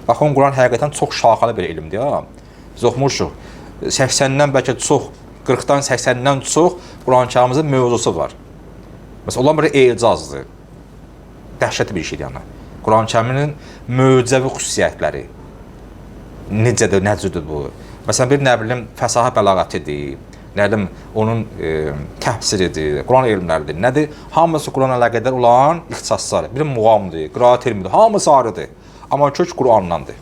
Baxın, Quran həqiqətən çox şaxəli bir elmdir, ha. Biz oxumuşuq. 80-dən bəlkə çox, 40-dan 80-dən çox Quran-Kərimimizin mövzusu var. Məsələn, olan bir ecazdır. Dəhşətli bir şeydir yəni. Quran-Kərimin möcüzəvi xüsusiyyətləri. Necədir, nə cürdür bu? Məsələn, bir nə bilim, fəsahət bəlağətidir, nə bilim, onun təfsiridir, Quran elmləridir. Nədir? Hamısı Quranla əlaqədar olan ixtisaslar. Bir muğamdır, qiraət elmidir, hamısı ayrıdır. Amma kök Qurandandır.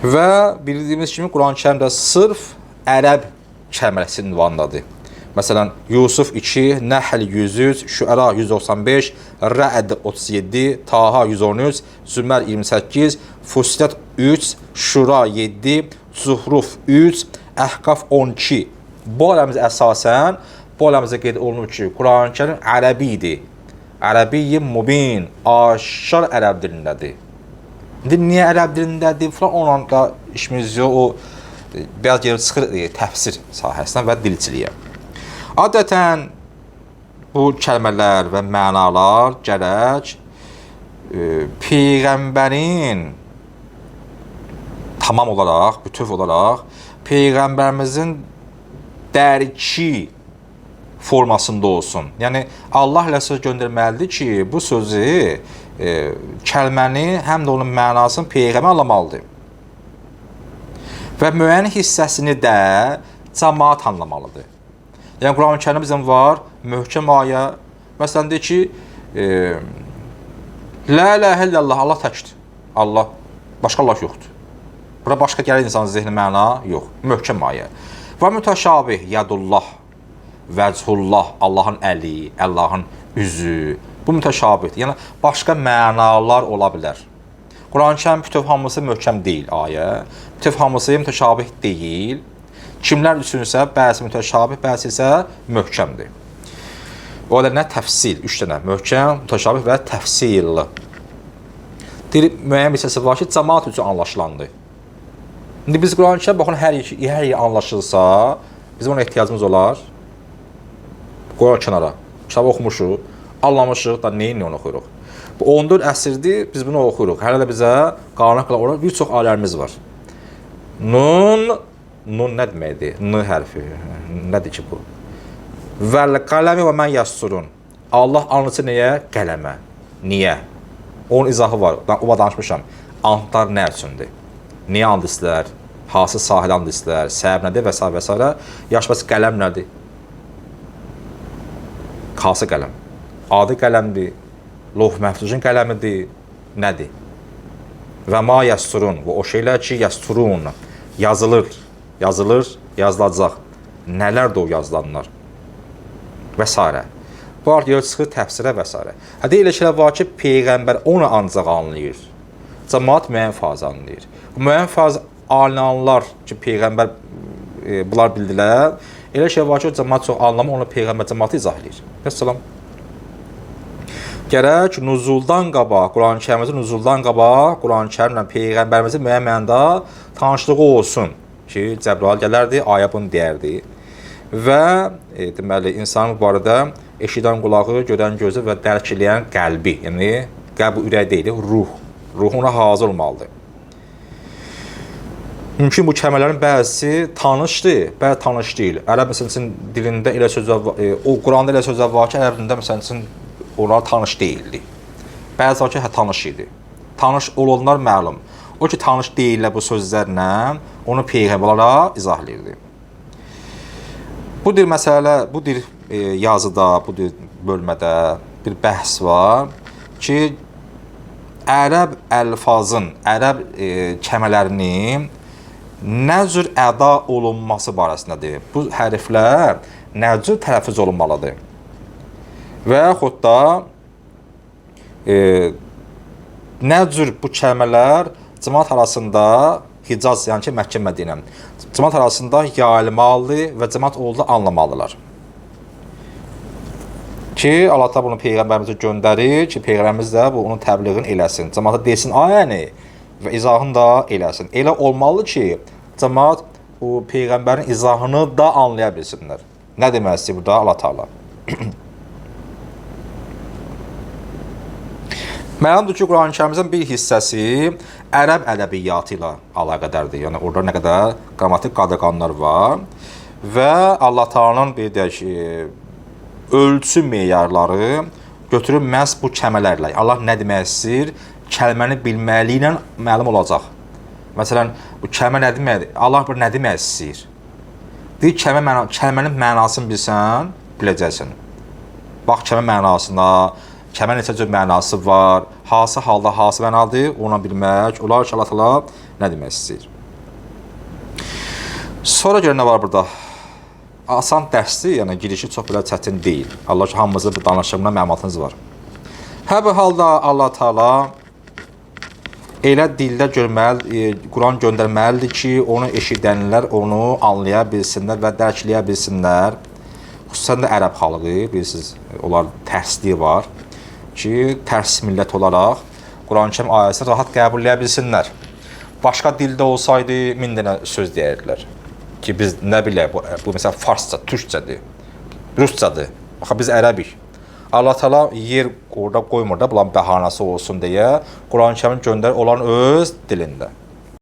Və bildiyimiz kimi Quran-Kərim də sırf ərəb kəlməsi ünvanındadır. Məsələn, Yusuf 2, Nəhl 103, Şüəra 195, Rəd 37, Taha 113, Zümər 28, Fussilet 3, Şura 7, Zuhruf 3, Əhqaf 12. Bu aləmizə əsasən, bu aləmizə qeyd olunur ki, Quran-Kərim ərəbi idi. Ərəbiyyi mubin, aşkar ərəb dilindədir. İndi niyə ərəb dilindədir falan, onunla da işimiz yox, o biraz gəlib çıxır təfsir sahəsinə və dilçiliyə. Adətən bu kəlmələr və mənalar gərək Peyğəmbərin tamam olaraq, bütöv olaraq Peyğəmbərimizin dərki formasında olsun. Yəni Allah ilə söz göndərməlidir ki, bu sözü, kəlməni, həm də onun mənasını Peyğəmbər anlamalıdır. Və müəyyən hissəsini də cəmaat anlamalıdır. Yəni Quran-ı Kərimdə bizim var möhkəm ayə. Məsələn deyir ki, La ilahə illallah, Allah təkdir. Allah, başqa Allah yoxdur. Bura başqa gəlir insanın zehni məna yox. Möhkəm ayə. Və mütəşabih, yadullah, vəchullah, Allahın əli, Allahın üzü. Bu mütəşabihdir. Yəni başqa mənalar ola bilər. Quran-ı Kərim bütöv hamısı möhkəm deyil ayə. Bütöv hamısı mütəşabih deyil. Kimlər üçünsə bəzi mütəşabih, bəzi isə möhkəmdir. O da nə təfsil, 3 dənə möhkəm, mütəşabih və təfsil. Deyir, müəyyən bir hissəsi var ki, cəmaat üçün anlaşılandır. İndi biz Quran-ı Kərim baxın hər yer anlaşılsa, bizim ona ehtiyacımız olar. Qoyaq kənara. Kitabı oxumuşuq, anlamışıq da neyin onu oxuyuruq. Bu 14 əsrdir biz bunu oxuyuruq. Hələ də bizə qanun olaraq bir çox ayələrimiz var. Nun, nun nə deməkdir? N hərfi. Nədir ki bu? Vəl qələmi və mən yəssurun. Allah anlısı nəyə? Qələmə. Niyə? Onun izahı var. Ona danışmışam. Antlar nə üçündür? Niyə and istlər? Hansı sahədə and istlər? Səbəb nədir? Və s. və s. Yaş bəs qələm nədir? Hansı qələm? Adi qələmdir? Lovh məhfuzun qələmidir? Nədir? Və ma yəssurun. Və o şeylər ki, yəssurun. Yazılır. Yazılır, yazılacaq. Nələrdir o yazılanlar? Və s. Bu artıq yox çıxır təfsirə və s. Hə, deyil elə var ki, Peyğəmbər onu ancaq anlayır. Cəmaat müəyyən faiz anlayır. Bu müəyyən faiz anlayanlar ki, Peyğəmbər bunlar bildilər. Elə şey var ki, o cəmaat çox anlamır, onu Peyğəmbər cəmaatı izah eləyir. Vəssalam. Gərək nuzuldan qabaq, Quran-ı Kərimimizin nuzuldan qabaq, Quran-ı Kərimlə Peyğəmbərimizin müəyyən mənada tanışlığı olsun ki, Cəbrail gələrdi, ayə bunu deyərdi. Və deməli, insanın bu barədə eşidən qulağı, görən gözü və dərk eləyən qəlbi, yəni qəlb ürək deyil, ruh. Ruh ona hazır olmalıdır. Mümkün bu kəlmələrin bəzisi tanışdır, bəzi tanış deyil. Ərəb məsəl üçün dilində elə sözlər, o Quranda elə sözlər var ki, ərəb dilində məsəl üçün onlar tanış deyildi. Bəzi var ki, hə tanış idi. Tanış olanlar məlum. O ki tanış deyillər bu sözlərlə, onu peyğəmbərlərə izah eləyirdi. Bu bir məsələ, bu bir yazıda, bu bir bölmədə bir bəhs var ki, ərəb əlfazın, ərəb kəlmələrinin nə cür əda olunması barəsindədir. Bu hərflər nə cür tələffüz olunmalıdır? Və yaxud da nə cür bu kəlmələr cəmaat arasında Hicaz, yəni ki, Məkkə, Mədinə, cəmaat arasında yayılmalıdır və cəmaat oldu anlamalıdırlar. Ki, Allah da bunu Peyğəmbərimizə göndərir ki, Peyğəmbərimiz də bu onun təbliğini eləsin. Cəmaata desin ayəni və izahını da eləsin. Elə olmalı ki, cəmaat bu Peyğəmbərin izahını da anlaya bilsinlər. Nə demək istəyir burada Allah Taala? Məlumdur ki, Quran-ı Kərimimizin bir hissəsi ərəb ədəbiyyatı ilə əlaqədardır. Yəni orada nə qədər qrammatik qadağanlar var və Allah Taala'nın bir deyək ölçü meyarları götürür məhz bu kəlmələrlə. Allah nə demək istəyir? Kəlməni bilməli ilə məlum olacaq. Məsələn, bu kəlmə nə deməkdir? Allah bir nə demək istəyir? Deyir, kəlmə məna, kəlmənin mənasını bilsən, biləcəksən. Bax kəlmə mənasına, kəlmə neçə cür mənası var, hansı halda hansı mənadır, onu bilmək olar ki, Allah Taala nə demək istəyir. Sonra görə nə var burada? Asan dərsdir, yəni girişi çox belə çətin deyil. Allah ki, hamımızın bu danışığımdan məlumatınız var. Hər bir halda Allah Taala elə dildə görməli, Quran göndərməlidir ki, onu eşidənlər onu anlaya bilsinlər və dərkləyə bilsinlər. Xüsusən də ərəb xalqı, bilirsiniz, onlar tərsliyi var ki, tərs millət olaraq Quran-ı Kərim ayəsini rahat qəbul edə bilsinlər. Başqa dildə olsaydı min dənə söz deyərdilər ki, biz nə bilək, bu məsələn farsça, türkcədir, ruscadır. Axı biz ərəbik. Allah Taala yer orada qoymur da, bunların bəhanəsi olsun deyə Quran-ı Kərimi göndərir onların öz dilində.